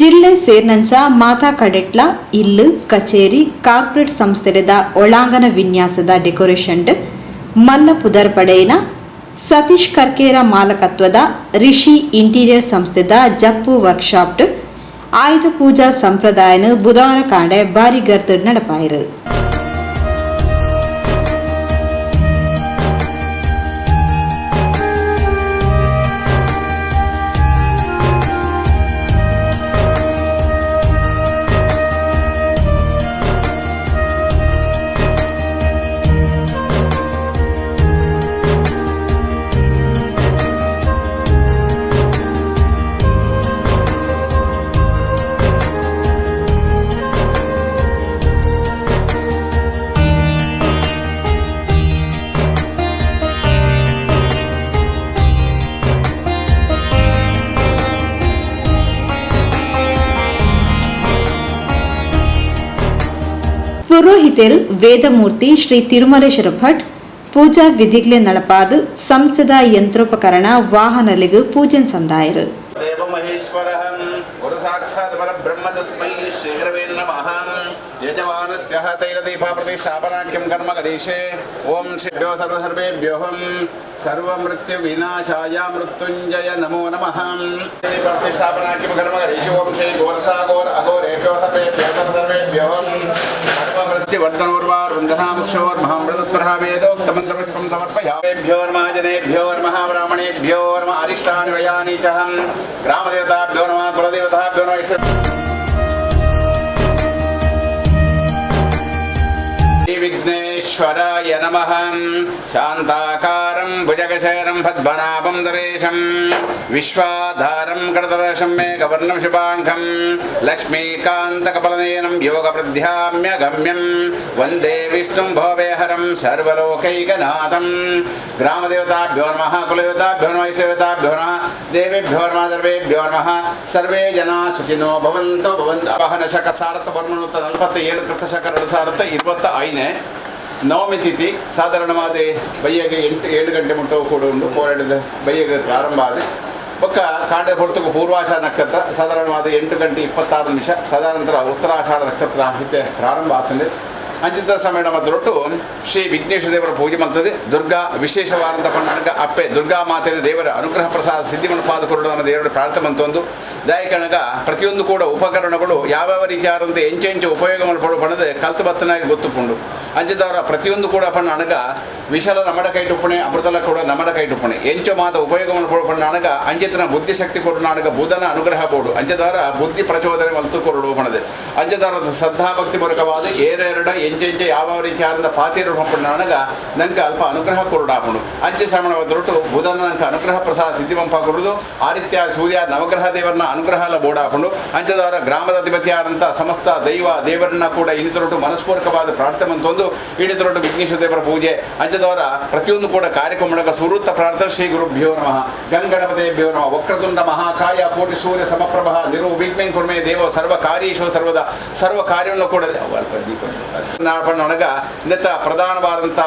ಜಿಲ್ಲೆ ಸೇರ್ನಂಚ ಮಾತಾ ಕಡೆಟ್ಲ ಇಲ್ಲು ಕಚೇರಿ ಕಾರ್ಪೊರೇಟ್ ಸಂಸ್ಥೆದ ಒಳಾಂಗಣ ವಿನ್ಯಾಸದ ಡೆಕೋರೇಷನ್ ಮಲ್ಲ ಪುದರ್ ಪಡೆಯಿನ ಸತೀಶ್ ಕರ್ಕೇರ ಮಾಲಕತ್ವದ ರಿಷಿ ಇಂಟೀರಿಯರ್ ಸಂಸ್ಥೆದ ಜಪ್ಪು ವರ್ಕ್ಶಾಪ್ ಆಯುಧ ಪೂಜಾ ಸಂಪ್ರದಾಯನ ಬುಧವಾರ ಕಾಂಡೆ ಬಾರಿ ಗರ್ತು ನಡಪಾಯಿರು. ಪುರೋಹಿತರು ವೇದಮೂರ್ತಿ ಶ್ರೀ ತಿರುಮಲೇಶ್ವರ ಭಟ್ ಪೂಜಾ ವಿಧಿಗ್ಲೆ ನಡಪಾದು ಸಂಸ್ಥೆದ ಯಂತ್ರೋಪಕರಣ ವಾಹನಲಿಗು ಪೂಜೆ ಸಂದಾಯರು. ದೇವ ಮಹೇಶ್ವರಃ ಗುರು ಸಾಕ್ಷಾತ್ ಪರಬ್ರಹ್ಮ ತಸ್ಮೈ ಶ್ರೀ ಗುರವೇ ನಮಃ. ಯಜಮಾನಸ್ಯ ತೈಲದೀಪ ಪ್ರತಿಷ್ಠಾಪನಾಖ್ಯಂ ಕರ್ಮ ಕರೀಷೆ. ಓಂ ಶ್ರೀಭ್ಯೋ ಸರ್ವ ಸರ್ವೇಭ್ಯೋಹಂ ಸರ್ವಮೃತ್ಯು ವಿನಾಶಾಯ ಮೃತ್ಯುಂಜಯ ನಮೋ ನಮಃ. ಪ್ರತಿಷ್ಠಾಪನಾಖ್ಯಂ ಕರ್ಮ ಕರೀಷೆ. ಓಂ ಶ್ರೀ ಘೋರತಾ ಘೋರ ಅಘೋರೇಭ್ಯೋ ಸರ್ವೇಭ್ಯೋ ಸರ್ವ ಸರ್ವೇಭ್ಯೋಹಂ ಸರ್ವಮೃತ್ಯುವರ್ಧನೋರ್ವಾರುಂಧನಾಮುಕ್ಷೋರ್ಮಹಾಮೃತತ್ಪ್ರಭಾವೇದೋಕ್ತಮಂತ್ರಪುಷ್ಪಂ ಸಮರ್ಪಯಾಮೇಭ್ಯೋ ನಮಃ. ಜನೇಭ್ಯೋ ನಮಃ. ಬ್ರಾಹ್ಮಣೇಭ್ಯೋ ನಮಃ. ಅರಿಷ್ಟಾನಿ ವಯಾನಿ ಚಹಂ. ಗ್ರಾಮದೇವತಾಭ್ಯೋ ನಮಃ. ಕುಲದೇವತಾಭ್ಯೋ ನಮಃ. ಶ್ರೀ ವಿಘ್ನೇಶ್ವರಾಯ ನಮಃ. ಶಾಂತಾಕಾರಂ ಭುಜಗಶಯನಂ ಪದ್ಮನಾಭಂ ದುರೇಶಂ ವಿಶ್ವಾಧಾರಂ ಕಡದರಶಂ ಮೇಘವರ್ಣಂ ಶುಭಾಂಗಂ ಲಕ್ಷ್ಮೀಕಾಂತಕಪಲನಯనం ಯೋಗವೃದ್ಧ್ಯಾಮ್ಯಗಮ್ಯಂ ವಂದೇ ವಿಷ್ಣುಂ ಭವೇಹರಂ ಸರ್ವಲೋಕೈಕನಾಥಂ. ಗ್ರಾಮದೇವತಾಭ್ಯೋ ನಮಃ. ಕುಲದೇವತಾಭ್ಯೋ ನಮಃ. ಇಷ್ಟದೇವತಾಭ್ಯೋ ನಮಃ. ದೇವೇಭ್ಯೋ ನಮಃ. ಸರ್ವೇಭ್ಯೋ ನಮಃ. ಸರ್ವೇ ಜನ ಸುಖಿನೋ ಭವಂತು ಭವಂತು. ವಾಹನ ಶಕ ಸಾರಥ ವರ್ಮನೂತ 47 ಕೃತಶಕ 2025ನೇ ನವಮಿ ತಿಥಿ ಸಾಧಾರಣವಾದ ಬಯ್ಯಗೆ 8 7 ಗಂಟೆ ಮುಟ್ಟವು ಕೂಡ ಉಂಟು. ಕೋರಡದ ಬಯ್ಯಗೆ ಪ್ರಾರಂಭ ಆದ ಬೊಕ್ಕ ಕಾಂಡ ಹೊರತುಕು ಪೂರ್ವಾಷಾಢ ನಕ್ಷತ್ರ ಸಾಧಾರಣವಾದ 8 ಗಂಟೆ 26 ನಿಮಿಷ, ತದನಂತರ ಉತ್ತರಾಷಾಢ ನಕ್ಷತ್ರ ಇತ್ತೆ ಪ್ರಾರಂಭ ಆಗ್ತದೆ. ಅಂಚಿತ ಸಮಯ ಮತ್ತೊಟ್ಟು ಶ್ರೀ ವಿಘ್ನೇಶ್ವರ ದೇವರ ಪೂಜೆ ಮಾಡ್ತದೆ. ದುರ್ಗಾ ವಿಶೇಷವಾದಂಥ ಪಣ್ಣಾಗ ಅಪ್ಪೆ ದುರ್ಗಾ ಮಾತೆಯ ದೇವರ ಅನುಗ್ರಹ ಪ್ರಸಾದ ಸಿದ್ಧಿವನ್ನು ಪಾದ ಕೊರಡು ನಮ್ಮ ದೇವರ ಪ್ರಾರ್ಥನೆ ಮಂತೊಂದು ದಾಯಕಣಗ ಪ್ರತಿಯೊಂದು ಕೂಡ ಉಪಕರಣಗಳು ಯಾವ್ಯಾವ ರೀತಿಯಾದಂಥ ಎಂಚೆಂಚು ಉಪಯೋಗ ಮಲ್ಪಡು ಪಣದೆ ಕಲ್ತು ಬತ್ತನಾಗಿ ಗೊತ್ತುಪುಂಡು. ಅಂಚಿದವರ ಪ್ರತಿಯೊಂದು ಕೂಡ ಪಣ್ಣಾನಗ ವಿಶಾಲ ನಮಡ ಕೈಟುಪ್ಪಣೆ ಅಮೃತಲ ಕೂಡ ನಮಡ ಕೈಟುಪ್ಪಣೆ ಎಂಚೋ ಮಾತ ಉಪಯೋಗ ಮಲ್ಪಡು ಪಣ್ಣಾನಗ ಅಂಚಿತನ ಬುದ್ಧಿಶಕ್ತಿ ಕೊಡು ನಾನಗ ಬುಧನ ಅನುಗ್ರಹ ಬೋಡು. ಅಂಚದವರ ಬುದ್ಧಿ ಪ್ರಚೋದನೆ ಮಲ್ತು ಕೊರಡು ಪಣದೆ ಅಂಚದವರ ಶ್ರದ್ಧಾಭಕ್ತಿ ಪೂರ್ವಕವಾದ ಏರೆರಡ ಎಂಚೆಂಚೆ ಯಾವ ರೀತಿಯಾದ ಪಾತಿರು ಪಂಪಣ್ಣಾನಗ ನಂಗೆ ಅಲ್ಪ ಅನುಗ್ರಹ ಕೊರುಡಾಪುಂಡು. ಅಂಚೆ ಶ್ರಮಣ ಒಟ್ಟು ಬುಧನ ನಂಗೆ ಅನುಗ್ರಹ ಪ್ರಸಾದ ಸಿದ್ಧಿ ಪಂಪ ಕೊಡುದು. ಆದಿತ್ಯ ಸೂರ್ಯ ನವಗ್ರಹ ದೇವರನ್ನ ಅನುಗ್ರಹ ಎಲ್ಲ ಬೋಡಾಪುಂಡು. ಅಂಚದವರ ಗ್ರಾಮದ ಅಧಿಪತಿಯಾದಂಥ ಸಮಸ್ತ ದೈವ ದೇವರನ್ನ ಕೂಡ ಇನ್ನಿತರೊಟ್ಟು ಮನಸ್ಪೂರ್ವಕವಾದ ಪ್ರಾರ್ಥನೆ ಮಂತೊಂದು ಇಡಿತರೊಟ್ಟು ವಿಘ್ನೇಶ್ವರ ದೇವರ ಪೂಜೆ ಅಂಚದವರ ಪ್ರತಿಯೊಂದು ಕೂಡ ಕಾರ್ಯಕ್ರಮದ ಸುರೂತ ಪ್ರಾರ್ಥನೆ. ಶ್ರೀ ಗುರುಭ್ಯೋ ನಮಃ. ಗಂಗಣಪತೇಭ್ಯೋ ನಮಃ. ವಕ್ರತುಂಡ ಮಹಾಕಾಯ ಕೋಟಿ ಸೂರ್ಯ ಸಮಪ್ರಭ ನಿರುವಿಘ್ನ ಕುರ್ಮೆ ದೇವ ಸರ್ವ ಕಾರ್ಯೇಶು ಸರ್ವದ ಸರ್ವ ಕಾರ್ಯವನ್ನು ಕೂಡ ಅಲ್ಪ ದೀಪ ನನಗ ನೆತ್ತ ಪ್ರಧಾನವಾದಂಥ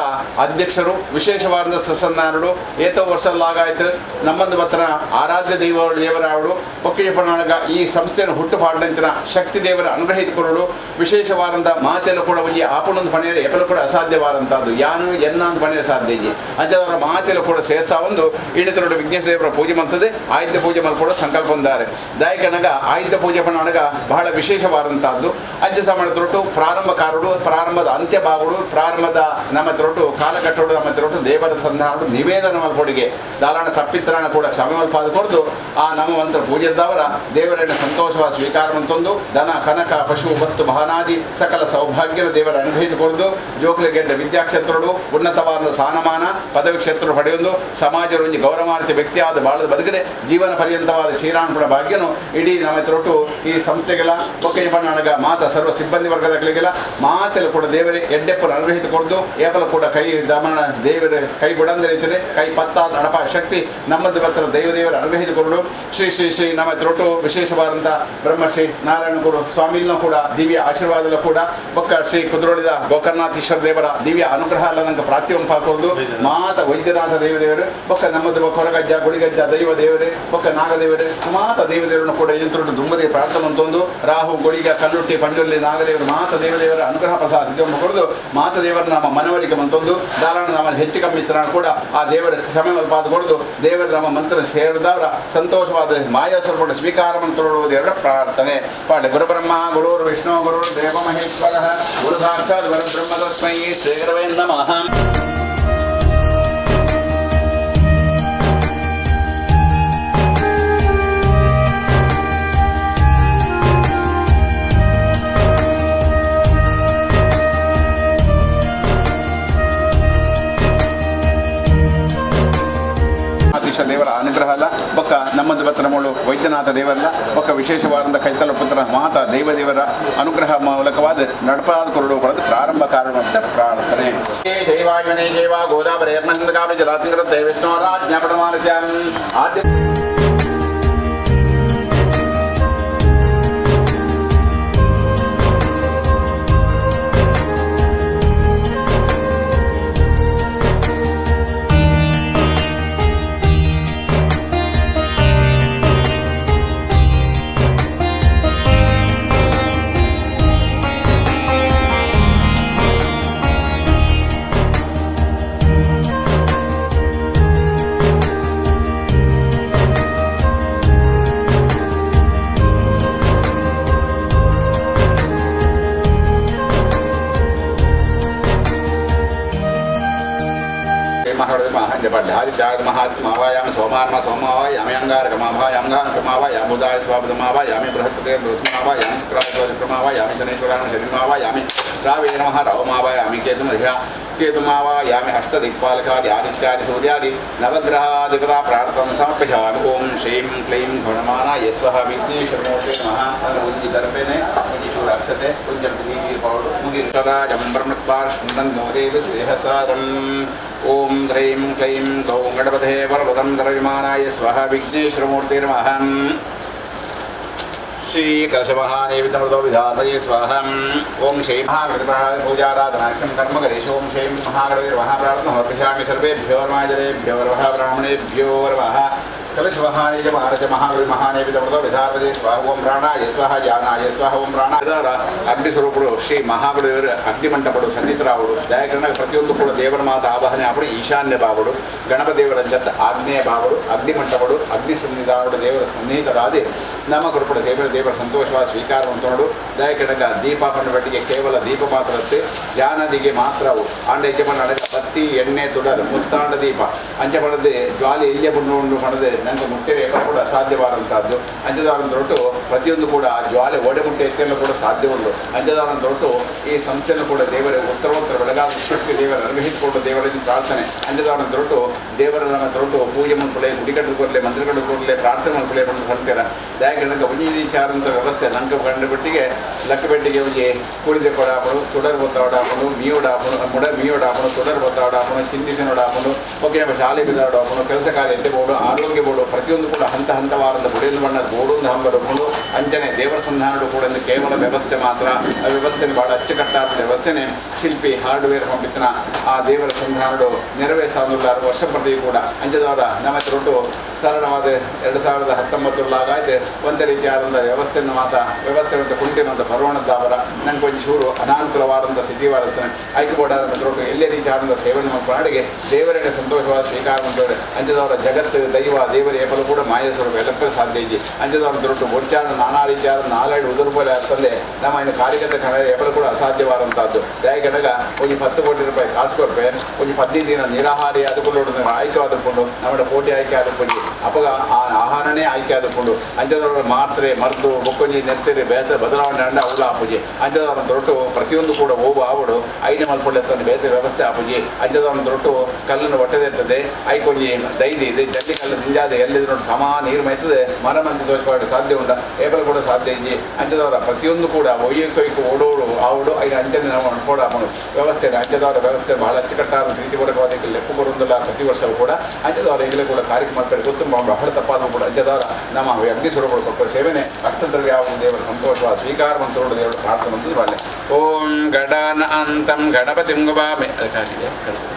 ಅಧ್ಯಕ್ಷರು ವಿಶೇಷವಾದಂಥ ಸಸನ್ನಾರುಡು ಏತೋ ವರ್ಷಲ್ಲಾಗಾಯ್ತು ನಮ್ಮಂದು ಬತ್ತನ ಆರಾಧ್ಯ ದೈವ ದೇವರಾವಡು ಪೊಕ್ಕಿಯಪ್ಪನಗ ಈ ಸಂಸ್ಥೆಯನ್ನು ಹುಟ್ಟು ಪಾಡಂತಿನ ಶಕ್ತಿ ದೇವರ ಅನುಗ್ರಹಿಸಿಕೊಳ್ಳಲು ವಿಶೇಷವಾದಂಥ ಮಾತೆಲ್ಲ ಕೂಡ ಒಂಜಿ ಆಪಣೊಂದು ಪಣಿಯರೆ ಎಪಲು ಕೂಡ ಅಸಾಧ್ಯವಾದಂಥದ್ದು ಯಾನು ಎನ್ನ ಅಂತ ಪಣಿಯರೆ ಸಾಧ್ಯ ಇಜ್ಜಿ. ಅಂಚದವರ ಮಾತೆಲ್ಲ ಕೂಡ ಸೇರ್ಸಾ ಒಂದು ಇಣಿತರೊಡು ವಿಘ್ನೇಶ್ವರ ದೇವರ ಪೂಜೆ ಮಾಡ್ತದೆ. ಆಯುಧ ಪೂಜೆ ಮಲ್ಪಡೋ ಸಂಕಲ್ಪ ಹೊಂದಾರೆ. ದಾಯಕನಗ ಆಯುಧ ಪೂಜೆ ಪಣ್ಣನಗ ಬಹಳ ವಿಶೇಷವಾದಂಥದ್ದು. ಅಂಚೆ ಸಾಮಾನ್ಯ ತೊಟ್ಟು ಪ್ರಾರಂಭಕಾರರು ಪ್ರಾರಂಭದ ಅಂತ್ಯ ಭಾಗಗಳು ಪ್ರಾರಂಭದ ನಮ್ಮ ತೊಟ್ಟು ಕಾಲಘಟ್ಟೋಡು ನಮ್ಮ ತೊಟ್ಟು ದೇವರ ಸಂಧಾನಡು ನಿವೇದನ ಮಲ್ಪೊಡಿಗೆ ದಾಲಾಣ ತಪ್ಪಿತ್ತರಾಣ ಕೂಡ ಕ್ಷಮೆ ಮಲ್ಪಾದ ಕೊಡ್ದು ಆ ನಮ್ಮ ಮಂತ್ರ ಪೂಜೆದ್ದವರ ದೇವರನ್ನ ಸಂತೋಷವಾದ ಸ್ವೀಕಾರ ಮಂತೊಂದು ಧನ ಕನಕ ಪಶು ವಸ್ತು ವಾಹನಾದಿ ಸಕಲ ಸೌಭಾಗ್ಯದ ದೇವರ ಅನುಗ್ರಹಿತ ಕೊಡ್ದು ಜೋಕ್ಲಿಗೆಡ್ಡ ವಿದ್ಯಾಕ್ಷೇತ್ರಡು ಉನ್ನತವಾದ ಸ್ಥಾನಮಾನ ಪದವಿ ಕ್ಷೇತ್ರ ಪಡೆಯೊಂದು ಸಮಾಜ ಒಂಜಿ ಗೌರವಾನ್ವಿತ ವ್ಯಕ್ತಿಯಾದ ಬಾಳದ ಬದುಕದೆ ಜೀವನ ಪರ್ಯಂತವಾದ ಕ್ಷೀರಾನ್ಪುರ ಭಾಗ್ಯನು ಇಡೀ ನಮ್ಮ ತೊಟ್ಟು ಈ ಸಂಸ್ಥೆಗಳ ಒಕ್ಕೈ ಬಣ್ಣನಗ ಮಾತ ಸರ್ವ ಸಿಬ್ಬಂದಿ ವರ್ಗದಗಳಿಗೆಲ್ಲ ಮಾತೆಲ್ಲ ಕೂಡ ದೇವರೇ ಎಡ್ಡೆಪ್ಪನ ಅನುಗ್ರಹಿತ ಕೊಡ್ದು ಏಪಲ ಕೂಡ ಕೈ ದಮನ ದೇವರ ಕೈ ಬುಡಂದರಿತದೆ ಕೈ ಪತ್ತ ನಡಪ ಶಕ್ತಿ ನಮ್ಮದು ಬತ್ತರ ದೈವ ದೇವರ ಅನುಗ್ರಹಿತ ಕೊರಡು. ಶ್ರೀ ಶ್ರೀ ಶ್ರೀ ನಮ್ಮ ತ್ರೊಟ್ಟು ವಿಶೇಷವಾದಂಥ ಬ್ರಹ್ಮಶ್ರೀ ನಾರಾಯಣ ಗುರು ಸ್ವಾಮಿನ ಕೂಡ ದಿವ್ಯ ಆಶೀರ್ವಾದದ ಕೂಡ ಬೊಕ್ಕ ಶ್ರೀ ಕುದ್ರೋಳಿದ ಗೋಕರ್ಣನಾಥ ವೈದ್ಯನಾಥೇಶ್ವರ ದೇವರ ದಿವ್ಯ ಅನುಗ್ರಹ ಅಲ್ಲ ನಂಗೆ ಪ್ರಾಪ್ತಿ ಮಾತ ವೈದ್ಯನಾಥ ದೇವದೇವರು ಬೊಕ್ಕ ನಮ್ಮದು ಕೊರಗಜ್ಜ ಗುಳಿಗಜ್ಜ ದೈವ ದೇವರೇ ಬೊಕ್ಕ ನಾಗದೇವರೇ ಮಾತ ದೇವದೇವರನ್ನು ಕೂಡ ಇಂತರುಡು ದುಂಬದಿ ಪ್ರಾರ್ಥನೆ ಅಂತೊಂದು ರಾಹು ಗುಳಿಗ ಕಲ್ಲುಟ್ಟಿ ಪಂಜೊಲ್ಲಿ ನಾಗದೇವರು ಮಾತ ದೇವದೇವರ ಅನುಗ್ರಹ ಪ್ರಸಾದ ಕೊರದು ಮಾತ ದೇವರ ನಮ್ಮ ಮನವರಿಕೆ ಮಂತೊಂದು ದಾರಾಣ ನಮ್ಮ ಹೆಚ್ಚು ಕಮ್ಮಿ ಇತ್ತು ಕೂಡ ಆ ದೇವರ ಕ್ಷಮೆ ಮಲ್ಪಾದ ಕೊಡದು ದೇವರ ನಮ್ಮ ಮಂತ್ರ ಸೇರಿದವರ ಸಂತೋಷವಾದ ಮಾಯಾ ಸ್ವರೂಪ ಸ್ವೀಕಾರ ಮಂತ್ರೋಡು ದೇವರ ಪ್ರಾರ್ಥನೆ ಪಾಠ ಗುರುಬ್ರಹ್ಮ ಗುರು ವಿಷ್ಣು ಗುರು ದೇವ ಮಹೇಶ್ವರ ಗುರು ಸಾಕ್ಷಾತ್ ಪರಬ್ರಹ್ಮ ತಸ್ಮೈ ಶ್ರೀ ಗುರವೇ ನಮಃ. ದೇವರ ಅನುಗ್ರಹ ಅಲ್ಲ ಬೊಕ್ಕ ನಮ್ಮದು ಪತ್ರಮೂಳು ವೈದ್ಯನಾಥ ದೇವರಲ್ಲ ಬೊಕ್ಕ ವಿಶೇಷವಾದ ಕೈತಲ ಪುತ್ರ ಮಾತಾ ದೈವದೇವರ ಅನುಗ್ರಹ ಮೂಲಕವಾದ ನಡಪಾದ ಕೊರಡು ಕೊಡದು ಪ್ರಾರಂಭ ಕಾರಣ ಅಂತ ಪ್ರಾರ್ಥನೆ. ಜೈವಾಗ್ನೇ ಜೈವ ಗೋದಾವರಿ ಜಲಾತಿಂಗ್ರ ವಿಷ್ಣು ರಾಜ್ಞಾಪಣಮಾನಸ್ಯಾಂ ಆದ್ಯ ಆದಿತ್ಯಾತ್ಮಹಾತ್ಮಾವಾಯಾಮ ಸೋಮಾರ್ಮ ಸೋಮಾವಾಯಾಮಿ ಅಂಗಾರಕಮಾಭಾಯಾಂಗಾಂಕಮಾವಾಯಾಮಿ ಬುಧಾಯ ಸ್ವಾಬುಧಮಾವಾಯಾಮಿ ಬೃಹಸ್ಪತಿ ಬೃಹಸ್ಮಾವಾಯಾಮಿ ಶುಕ್ರಾಯ ಶುಕ್ರಮಾವಾಯಾಮಿ ಶನೇಶ್ವರಾಣ ಶನಿಮಾವಾಯಾಮಿ ರಾವೇ ನಮಃ ರಾವಮಾವಾಯಾಮಿ ಕೇತುಮಧ್ಯ ಕೇತುಮಾವಾಯಾಮಿ ಅಷ್ಟದಿಕ್ಪಾಲಕಾದಿ ಆದಿತ್ಯಾದಿ ಸೂರ್ಯಾದಿ ನವಗ್ರಹಾಧಿಪತಾ ಪ್ರಾರ್ಥನೆ ಸಮರ್ಪಯಾಮಿ. ಓಂ ಶ್ರೀಂ ಕ್ಲೀಂ ಗುಣಮಾನಾಯ ಸ್ವಹ ವಿಘ್ನೇಶ್ವರಮೂರ್ತಿ ನಮಃ. ಒಂಜಿ ದರ್ಪೆನೆ ಒಂಜಿ ಚೂರು ಅಕ್ಷತೆ ಒಂಜಿ ನೀರು ಪೌಡು ಮುಗಿರ್ತರಾಜಂ ಬ್ರಹ್ಮತ್ವಾರ್ಷಂದೋ ದೇವಿ ಸಿಂಹಸಾರಂ. ಓಂ ಧ್ರೀಂ ಕ್ಲೈಂ ಗೌ ಗಣಪತೇ ವರವದಂ ದ್ರವಿಮಾನಾಯ ಸ್ವಹ ವಿಘ್ನೇಶ್ವರಮೂರ್ತಿ ನಮಃ. ಶ್ರೀ ಕಲಶಮಹಾನೇವಿತಮೃತೋ ವಿಧಾಪಯೇ ಸ್ವಾಹ. ಓಂ ಶ್ರೀ ಮಹಾಗಣಪತಿ ಪೂಜಾರಾಧನಾಖ್ಯಂ ಕರ್ಮ ಕರೇಶ. ಓಂ ಶ್ರೀ ಮಹಾಗಣಪತಿ ಮಹಾಪ್ರಾರ್ಥನ ಸಮರ್ಪಯಾಮಿ. ಸರ್ವೇಭ್ಯೋ ನಮಃ ನಮಃ ಬ್ರಾಹ್ಮಣೇಭ್ಯೋ ನಮಃ. ಕಲಶಮಹಾನೇಜ ಮಹಾರಸ ಮಹಾಗಣಪತಿ ಮಹಾನೇವಿತಮೃತೋ ವಿಧಾಪಯೇ ಸ್ವಾಹ. ಓಂ ಪ್ರಾಣಾಯ ಸ್ವಾಹ ಜಾನಾಯ ಸ್ವಾಹ. ಓಂ ಪ್ರಾಣ ಅಗ್ನಿ ಸ್ವರೂಪುಡು ಶ್ರೀ ಮಹಾಗಣದೇವರ ಅಗ್ನಿಮಂಟಪಡು ಸನ್ನಿಹಿತರಾವುಡು ದಯಾಕರಣ ಪ್ರತಿಯೊಂದು ಕೂಡ ದೇವರ ಮಾತ ಆವಾಹನೆ ಆಪಡು ಈಶಾನ್ಯ ಭಾಗಡು ಗಣಪದೇವರ ಜತ್ ಆಗ್ನೇಯ ಭಾಗಡು ಅಗ್ನಿಮಂಟಪಡು ಅಗ್ನಿ ಸನ್ನಿಧಾನುಡು ದೇವರ ಸನ್ನಿಹಿತರಾದಿ ನಮ್ಮ ಕೃಪಣ ಸೇವೆ ದೇವರ ಸಂತೋಷವಾದ ಸ್ವೀಕಾರ ನೋಡು. ದಯಕಡಕ ದೀಪ ಪಣ್ಣಬಟ್ಟಿಗೆ ಕೇವಲ ದೀಪ ಮಾತ್ರತ್ತೆ ಧ್ಯಾನದಿಗೆ ಮಾತ್ರವು ಆಂಡ ಯಜಮಾನ ಅಡಗ ಬತ್ತಿ ಎಣ್ಣೆ ತುಡರು ಮುತ್ತಾಂಡ ದೀಪ ಅಂಚೆ ಪಣದೆ ಜ್ವಾಲಿ ಎಲ್ಲಿಯ ಬಣ್ಣು ಉಂಡು ಪಣದೆ ನಂಗೆ ಮುಟ್ಟೆ ಕೂಡ ಅಸಾಧ್ಯವಾದಂಥದ್ದು ಅಂಚದಾರನ ತೊರಟು ಪ್ರತಿಯೊಂದು ಕೂಡ ಜ್ವಾಲೆ ಒಡೆ ಮುಟ್ಟೆ ಎತ್ತೆಲ್ಲ ಕೂಡ ಸಾಧ್ಯ ಉಂಟು. ಅಂಚದಾರನ ತೊರಟು ಈ ಸಂಸ್ಥೆಯನ್ನು ಕೂಡ ದೇವರ ಉತ್ತರೋತ್ತರ ಬೆಳಗಾದ ಶಕ್ತಿ ದೇವರ ಅನುಗ್ರಹಿಸಿಕೊಂಡು ದೇವರಲ್ಲಿ ಪ್ರಾರ್ಥನೆ ಅಂಚದಾರನ ತೊರಟು ದೇವರ ನಮ್ಮ ತೊರಟು ಪೂಜೆ ಮನ್ಕುಲೆ ಗುಡಿ ಕಟ್ಟಿದ ಮಂದಿರ ಕಟ್ಟಿದ ಪ್ರಾರ್ಥನೆ ಮನ್ಕುಲೆ ಬಂದು ಕಾಣ್ತೀರ. ದಯಕಡಕ ಒಂಜಿ ವ್ಯವಸ್ಥೆ ಲಂಕ ಕಂಡುಬಿಟ್ಟಿಗೆ ಲಕ್ಕಬೆಟ್ಟಿಗೆ ಒಂಜಿ ಕೂಡಿದ ಕೊಡಾಪಡು ತುಡರ್ ಬೊತ್ತಾಡಾಪಡು ಮೀಯೋಡಾಪಡು ಮುಡ ಮೀಯೋಡಾಪಡು ತುಡರ್ ಬೊತ್ತಾಡಾಪಡು ಚಿಂತಿಸಿನೋಡಾಪಡು ಓಕೆ ಶಾಲೆ ಬಿದ್ದಾಡಾಪಡು ಕೆಲಸ ಕಾರ್ಯ ಎಡ್ಡೆ ಬೋರ್ಡು ಆರೋಗ್ಯ ಬೋರ್ಡು ಪ್ರತಿಯೊಂದು ಕೂಡ ಹಂತ ಹಂತವಾರದ ಬುಡಿಯೊಂದು ಬಣ್ಣ ಬೋಡೊಂದು ಹಂಬರಕೊಂಡು ಅಂಚನೆ ದೇವರ ಸಂಧಾನಡು ಕೂಡ ಒಂದು ಕೇವಲ ವ್ಯವಸ್ಥೆ ಮಾತ್ರ. ಆ ವ್ಯವಸ್ಥೆ ಭಾಳ ಅಚ್ಚುಕಟ್ಟಾದ ವ್ಯವಸ್ಥೆನೆ ಶಿಲ್ಪಿ ಹಾರ್ಡ್ವೇರ್ ಹೊಂಬಿತ್ತನ ಆ ದೇವರ ಸಂಧಾನಡು ನೆರವೇರಿಸಾದುಲ್ಲಾರು ವರ್ಷ ಪ್ರತಿಯೂ ಕೂಡ ಅಂಚದವರ ನಮ್ಮ ರೊಟ್ಟು ಸರಳವಾದ 2019 ಆಯ್ತು ಒಂದೇ ರೀತಿಯಾದಂಥ ವ್ಯವಸ್ಥೆಯನ್ನು ಮಾತ ವ್ಯವಸ್ಥೆ ಮತ್ತು ಕುಂಟಿನಂತ ಬರೋಣದ್ದಾವರ ನಂಗೆ ಒಂಚೂರು ಚೂರು ಅನಾನುಕೂಲವಾದಂಥ ಸ್ಥಿತಿ ವಾರುತ್ತಾನೆ ಆಯ್ಕೆ ಬೋರ್ಡಾದ ಮತ್ತು ಎಲ್ಲೇ ರೀತಿಯಾದಂಥ ಸೇವನೆ ಮಾಡಿಗೆ ದೇವರನ್ನ ಸಂತೋಷವಾದ ಸ್ವೀಕಾರ ಮಾಡ್ತಾರೆ. ಅಂಚದವರ ಜಗತ್ತು ದೈವ ದೇವರ ಏಪಲು ಕೂಡ ಮಾಯ ಸ್ವರೂಪ ಎಲ್ಲಕ್ಕೂ ಸಾಧ್ಯ ಇಜ್ಜಿ. ಅಂಚದವರ ದೊಡ್ಡ ಒಟ್ಟಾದ ನಾನಾ ರೀತಿಯಾದ ನಾಲ್ಕು ಉದುರುಪಲೆ ಆಗ್ತದೆ ನಮ್ಮ ಇನ್ನು ಕಾರ್ಯಕರ್ತ ಕಣ ಏಪಲು ಕೂಡ ಅಸಾಧ್ಯವಾದಂಥದ್ದು. ದಯಗಡಗ ಒಂಜಿ 10 ಕೋಟಿ ರೂಪಾಯಿ ಕಾಸು ಕೊರ್ಪೆ ಒಂಜಿ 15 ದಿನ ನಿರಾಹಾರಿ ಆದುಕೊಂಡು ಆಯ್ಕೆ ಆದುಕೊಂಡು ನಮ್ಮ ಕೋಟಿ ಆಯ್ಕೆ ಆದುಕೊಂಡು ಅಪಗ ಆ ಆಹಾರನೇ ಆಯ್ಕೆ ಆದುಕೊಂಡು ಅಂಚದವರ ಮಾತ್ರೆ ಮದ್ದು ಬೊಕ್ಕೊಂಜಿ ನೆತ್ತೆರೆ ಬೇತ ಬದಲಾವಣೆ ಅಂಡ ಅವಳು ಆಪುಜಿ. ಅಂಚದವರ ದೊಡ್ಡ ಪ್ರತಿಯೊಂದು ಕೂಡ ಓವು ಆವಡು ಐನೆ ಮಲ್ಪೊಳ್ಳೆ ಬೇತ ವ್ಯವಸ್ಥೆ ಆಪುಜಿ. ಅಂಚದವರ ದೊಡ್ಡ ಕಲ್ಲನ್ನು ಒಟ್ಟೆದೆತ್ತದೆ ಐಕೊಂಜಿ ದೈದಿ ಇದೆ ಜಲ್ಲಿ ಕಲ್ಲು ದಿಂಜಾದ ಎಲ್ಲಿದ್ ನೋಡಿ ಸಮ ನೀರು ಮೈತದೆ ಮರ ಮಂತು ತೋಚ್ಪಾಡು ಸಾಧ್ಯ ಉಂಡ ಏಪಲ್ ಕೂಡ ಸಾಧ್ಯ ಇಜ್ಜಿ. ಅಂಚದವರ ಪ್ರತಿಯೊಂದು ಕೂಡ ಒಯ್ಯಕೊಯ್ಕು ಓಡೋಡು ಆವಡು ಐನ ಅಂಚನೆ ನಾವು ಅನ್ಕೋಡು ಆಪುಂಡು ವ್ಯವಸ್ಥೆ ಅಂಚದವರ ವ್ಯವಸ್ಥೆ ಬಹಳ ಅಚ್ಚುಕಟ್ಟಾದ ಪ್ರೀತಿಪೂರ್ವಕವಾದ ಲೆಪ್ಪು ಬರುವುದಿಲ್ಲ ಪ್ರತಿ ವರ್ಷವೂ ಕೂಡ ಅಂಚದವರ ಈಗಲೇ ಕೂಡ ಕಾರ್ಯಕ್ರಮ ಗೊತ್ತು. ಗೊತ್ತು ಬಹಳ ತಪ್ಪಾದ ಕೂಡ ಅಂತ್ಯದಾರ ನಮ್ಮ ಅಗ್ನಿ ಸ್ವರೂಪ ಕೊಟ್ಟ ಸೇವೆನೆ ಅಷ್ಟದ್ರವ್ಯ ಯಾವ ದೇವರ ಸಂತೋಷ ಸ್ವೀಕಾರ ಮಂತ್ರೋಡು ದೇವರು ಪ್ರಾರ್ಥನೆ ಮಂತ್ರದ ಬಾಳೆ ಓಂ ಗಡನ ಅಂತಂ ಗಣಪತಿಂ ಗುಬಾಮೆ ಅದಕ್ಕಾಗಿದೆ ಕರ್ಪೂರ.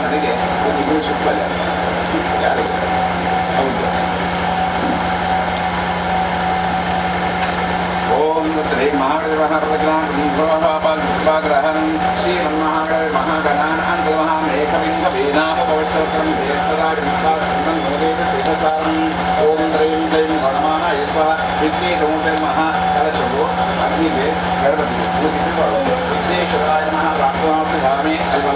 ನನಗೆ ಒಂದು ಗುರು ಶುಕ್ಲ ಯಾರಿಗೆ ಹೌದು. ಓಂ ಶ್ರೀ ಮಹಾಗಣಪತಿಗ್ರಹಂ ಶ್ರೀಮನ್ಮಹಾಗಣಪತಿ ಮಹಾಗಣಾನ್ ಅಂತಮಹಾಮೇಕವಿಂಗವೇನಾಮಪವಿತ್ರಂ ೇತರಾಜ ಓಂ ದ್ರೈಂ ಕ್ಲೈಂ ಗಣಮಾನಾಯ ಸ್ವಹ ವಿಘ್ನೇಶಮೂರ್ತಿ ನಮಃ. ಕಲಶವು ಅಗ್ನಿಗೆ ಗಣಪತಿಗೆ ಪೂಜಿಸಿ ವಿಘ್ನೇಶ್ವರಾಯ ನಮಃ ಪ್ರಾರ್ಥನಾಪ್ರಿಯಾಮಿ ಅಲ್ಲಿ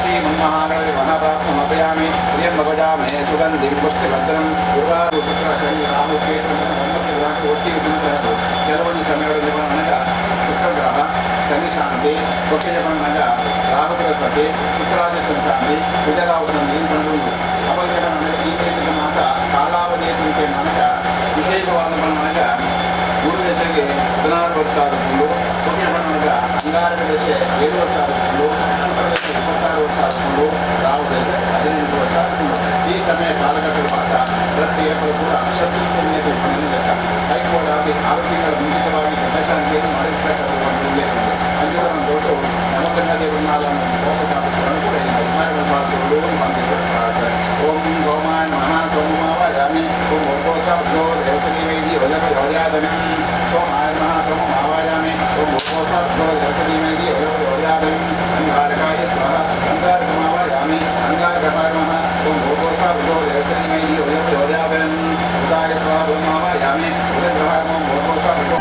ಶ್ರೀಮನ್ಮಹಾಗಣಪತಿ ಮಹಾಪ್ರಾರ್ಥನಮರ್ಪಯಾಮಿ ಪ್ರಿಯಂ ಭಗಜಾಮೇ ಸುಗಂಧಿಂ ಪುಷ್ಟಿಭದ್ರಂ ಗುರುವಾರ ಶುಕ್ರ ಶನಿ ರಾಹು ಕೇತು ಒಂಬತ್ತು ಗ್ರಹಕ್ಕೆ ಒಟ್ಟಿಗೆ ಬಂದ ಕೆಲವೊಂದು ಸಮಯಗಳಲ್ಲಿ ನನಗ ಶುಕ್ರಗ್ರಹ ಶನಿ ಶಾಂತಿ ಒಟ್ಟಿಗೆ ಬಂದಾಗ ರಾಹು ಬೃಹಸ್ಪತಿ ಶುಕ್ರಾದಿ ಸಂಶಾಂತಿ ಕುಜರಾಹು ಸಂಧಿ ಬಂದು ಅವಾಗ ನನಗೆ ಈ ರೀತಿಯ ಮಾತ ಕಾಲಾವಧಿ ಸಂಖ್ಯೆ ನನಗ ವಿಶೇಷವಾದ ನನಗ ಗುರು ದಶೆಗೆ 16 ವರ್ಷ ಆದುಕೊಂಡು ಒಕ್ಕೆ ನನಗ ಅಂಗಾರಕ ದಶೆ 7 ವರ್ಷ ಆದುಕೊಂಡು ಶುಕ್ರ ದಶೆ 26 ವರ್ಷ ಆದುಕೊಂಡು ರಾಹು ದಶೆ 18 ವರ್ಷ ಆದುಕೊಂಡು ಈ ಸಮಯ ಕಾಲಘಟ್ಟದ ಮಾತ್ರ ಪ್ರತಿ ಏಪ್ರಿಲ್ ಕೂಡ ಶತ್ರು ಪುಣ್ಯದ ಲೆಕ್ಕ ಹೈಕೋರ್ಟ್ ಆಗಿ 6 ತಿಂಗಳ ಮುಂಚಿತವಾಗಿ ಗಂಡಶಾಂತಿಯನ್ನು ಮಾಡಿಸ್ತಕ್ಕಂಥ ಒಂದು ಉಲ್ಲೇಖ ಇದೆ. ಅಂಜದ ಒಂದು ದೊಡ್ಡ ನವಗ್ರಹ ದೇವರನ್ನಾಲನ್ನು ಕೋಪ ಕೂಡ ಈ ಬಂದಿದ್ದಾರೆ. ಓಂ ಸೋಮಾಯ ನಮಃ ಸೋಮಮಾವಾಯಾಮಿ ಓಂ ಭೋರ್ಭೋಸಾಭ್ಯೋ ದೇವತನೀವೈದಿ ವಜಪಯೋರ್ಯಾದಮಿ ಸೋಮಾಯ ನಮಃ ಸೋಮಮಾವಾಯಾಮಿ ಓಂ ಭೋರ್ಭೋಸಾಭ್ಯೋ ದೇವತನೀವೈದಿ ವಜಪಯೋರ್ಯಾದಮಿ ಅಂಗಾರಕಾಯ ಸ್ವಾಹ ಅಂಗಾರಕಮಾವಾಯಾಮಿ ಅಂಗಾರಕಪಾಯ ನಮಃ ಓಂ ಭೋರ್ಭೋಸಾಭ್ಯೋ ದೇವತನೀವೈದಿ ವಜಪಯೋರ್ಯಾದಮಿ ಉದಾಯ ಸ್ವಾಹ ಬ್ರಹ್ಮಾವಾಯಾಮಿ ಉದಗ್ರಹಾಯ ಓಂ ಭೋರ್ಭೋಸಾಭ್ಯೋ.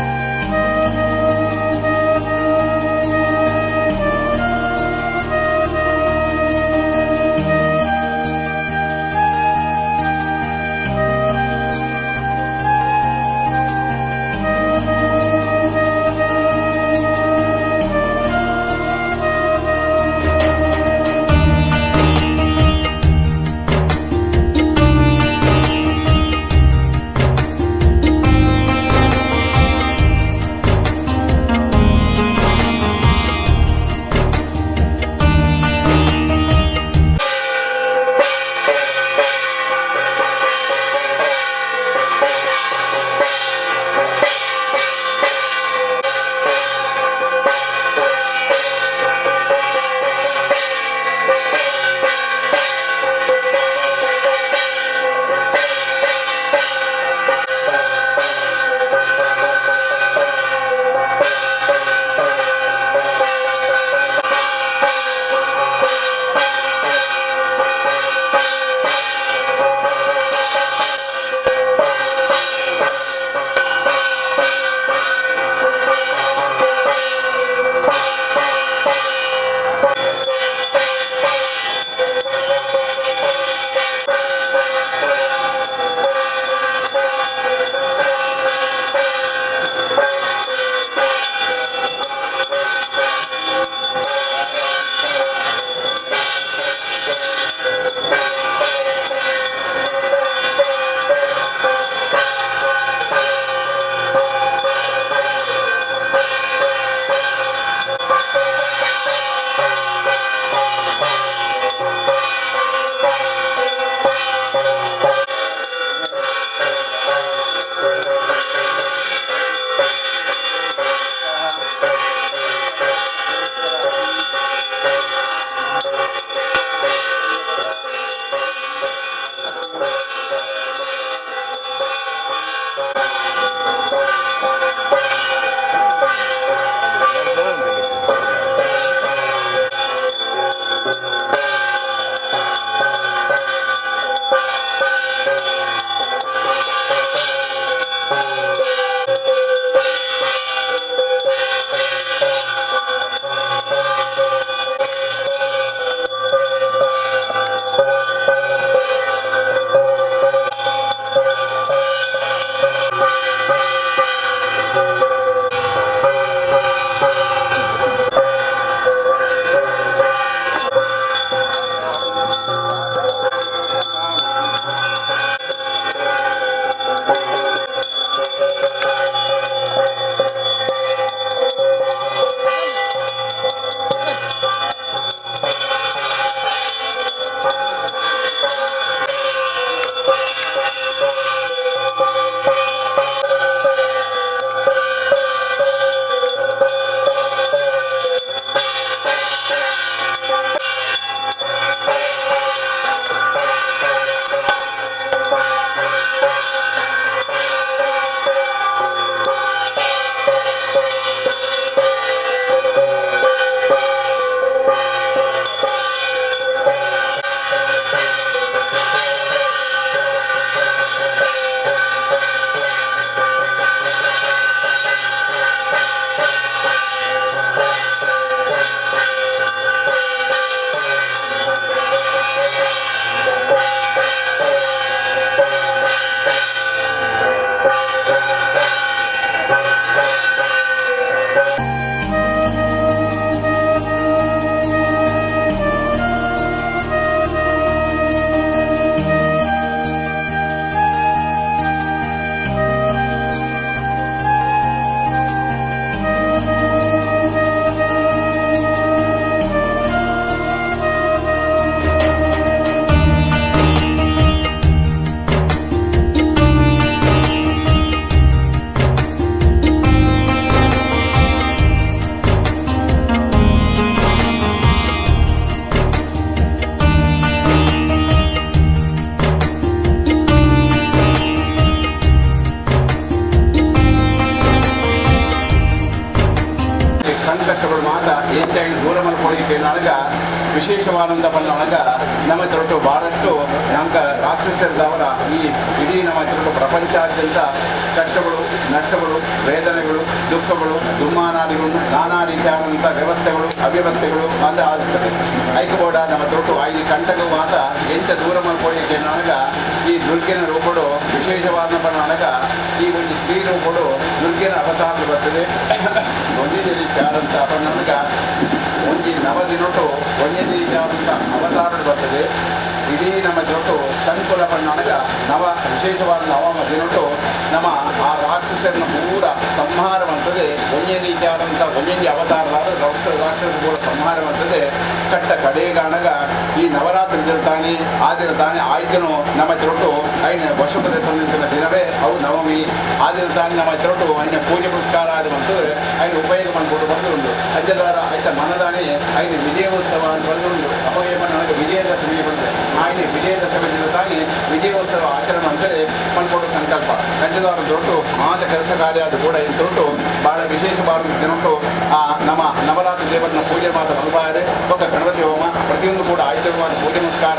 ಸಂಕಷ್ಟಗಳು ಮಾತ ಹೆಚ್ಚಾಗಿ ದೂರ ಮಲ್ಕೊಳ್ಳಿಕ್ಕೆ ನನಗ ವಿಶೇಷವಾದಂಥ ಪನ್ನೊಳಗ ನಮ್ಮ ತೊಟ್ಟು ಭಾಳಷ್ಟು ನಮ್ಗೆ ರಾಕ್ಷಸರದವರ ಈ ಇಡೀ ನಮ್ಮ ತೊಟ್ಟು ಪ್ರಪಂಚಾದ್ಯಂತ ಕಷ್ಟಗಳು, ನಷ್ಟಗಳು, ವೇದನೆಗಳು, ದುಃಖಗಳು, ದುಮ್ಮಾನಾದಿಗಳು, ನಾನಾ ರೀತಿಯಾದಂಥ ವ್ಯವಸ್ಥೆಗಳು, ಅವ್ಯವಸ್ಥೆಗಳು ಅಂದ ಆಗುತ್ತದೆ. ಐಕಬೋಡ ನಮ್ಮ ತೊಟ್ಟು ಐದು ಕಂಟಕ ಮಾತ ಎಂತ ದೂರ ಮಲ್ಕೊಳ್ಳಿಕ್ಕೆ ನನಗ ಈ ದುರ್ಗಿನ ರೂಪಡು ವಿಶೇಷವಾದ ನನಗ ಈ ಒಂದು ಸ್ತ್ರೀ ರೂಪಡು ದುರ್ಗಿನ ಅವತಾರ ಬರ್ತದೆ. ಒಂದೇ ರೀತಿಯಾದಂಥ ನನಗ ಒಂಜಿ ನವದಿನೊಟ್ಟು ಒಂದೇ ರೀತಿಯಾದಂಥ ಅವತಾರ ಬರ್ತದೆ. ಇಡೀ ನಮ್ಮ ಜೊಟ್ಟು ಸಂಕುಲ ಪಣ್ಣನಗ ನವ ವಿಶೇಷವಾದ ನವ ದಿನೊಟ್ಟು ನಮ್ಮ ಆ ರಾಕ್ಷಸರನ್ನ ಪೂರ ಸಂಹಾರ ಮಾಡ್ತದೆ. ಒಂದೇ ರೀತಿಯಾದಂಥ ಒಂದೊಂದು ಅವತಾರದಾದ ರಾಕ್ಷಸ ರಾಕ್ಷಸ ಕೂಡ ಸಂಹಾರ ಮಾಡ್ತದೆ. ಕಟ್ಟ ಕಡೆಗಾಣಗ ಈ ನವರಾತ್ರಿ ದಿನ ಆ ದಿನ ತಾನೇ ಆಯ್ತನು ನಮ್ಮ ತೊಟ್ಟು ಐನ ವಶಪದ ತಂದಿನ ದಿನವೇ ಅವು ನವಮಿ. ಆ ದಿನ ತಾನೇ ನಮ್ಮ ತೊಟ್ಟು ಐನ ಪೂಜೆ ಪುರಸ್ಕಾರ ಆದ ಮಾಡ್ತದೆ. ಐನ ಉಪಯೋಗ ಮಾಡಿಕೊಂಡು ಬಂದು ಉಂಟು ಅಜ್ಜದಾರ ಆಯ್ತ ಮನದಾನಿ ಐನ ವಿಜಯೋತ್ಸವ ಅಂತ ಬಂದು ಉಂಟು. ಅವಾಗ ನನಗೆ ವಿಜಯದಶಮಿ ಬಂದರೆ ಆಯ್ನೆ ವಿಜಯದಶಮಿ ದಿನ ತಾನೇ ವಿಜಯೋತ್ಸವ ಆಚರಣೆ ಮಾಡ್ತದೆ ಮನ್ಕೊಡೋ ಸಂಕಲ್ಪ. ಅಂಜದವರ ದೊಡ್ಡ ಮಾತ ಕೆಲಸ ಕಾರ್ಯ ಅದು ಕೂಡ ಏನು ತೊಟ್ಟು ಭಾಳ ವಿಶೇಷವಾದ ದಿನೊಟ್ಟು ಆ ನಮ್ಮ ನವರಾತ್ರಿ ದೇವರನ್ನ ಪೂಜೆ ಮಾತ್ರ ಮಲ್ಬಾರೆ ಒಕ್ಕ ಗಣಪತಿ ಹೋಮ ಪ್ರತಿಯೊಂದು ಕೂಡ ಆಯುಧವಾದ ಪೂಜೆ ನಮಸ್ಕಾರ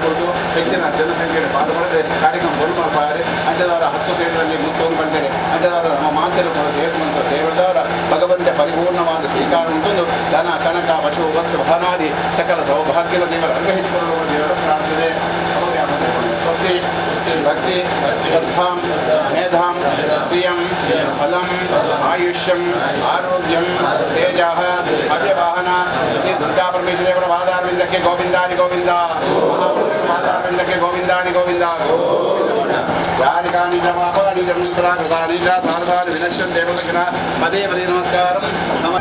ಕೊಟ್ಟು ಹೆಚ್ಚಿನ ಜನಸಂಖ್ಯೆಯನ್ನು ಪಾಲ್ಗೊಳ್ಳದೆ ಕಾರ್ಯಕ್ರಮ ಬರು ಮಲ್ಪಾರೆ. ಅಂಜದವರ 10 ಸೇರಿನಲ್ಲಿ ಮುತ್ತೊಂದು ಬಂದರೆ ಅಂಜದವರ ನಮ್ಮ ಮಾತೆಲ್ಲ ಕೂಡ ಸೇರಿಸುವಂಥ ಸೇರಿದವರ ಭಗವಂತ ಪರಿಪೂರ್ಣವಾದ ಸ್ವೀಕಾರ ಉಂಟೊಂದು ಧನ ಕನಕ ಪಶು ವಸ್ತು ವಾಹನಾದಿ ಸಕಲ ಸೌಭಾಗ್ಯದ ದೇವರ ಅನುಗ್ರಹಿಸಿಕೊಳ್ಳುವ ದೇವರ ಪ್ರಾರ್ಥನೆ. ಸ್ವಸ್ತಿ ಭಕ್ತಿ ಶ್ರದ್ಧಾಂ ಮೇಧಾಂ ಶ್ರಿಯಂ ಫಲಂ ಆಯುಷ್ಯಂ ಆರೋಗ್ಯಂ ತೇಜಃ ಅವ್ಯವಾಹನ ಶ್ರೀ ದುರ್ಗಾ ಪರಮೇಶ್ವರ ದೇವರ ಪಾದಾರವಿಂದಕ್ಕೆ ಗೋವಿಂದಾನಿ ಗೋವಿಂದ, ಪಾದಾರವಿಂದಕ್ಕೆ ಗೋವಿಂದಾನಿ ಗೋವಿಂದ ಗೋವಿಂದ. ಯಾನಿ ಕಾನಿ ಚ ಪಾಪಾನಿ ಚ ಮಂತ್ರಾ ಕೃತಾನಿ ಚ ತಾನಿ ವಿನಶ್ಯಂತೆ ಪದೇ ಪದೇ ನಮಸ್ಕಾರಂ. ನಮ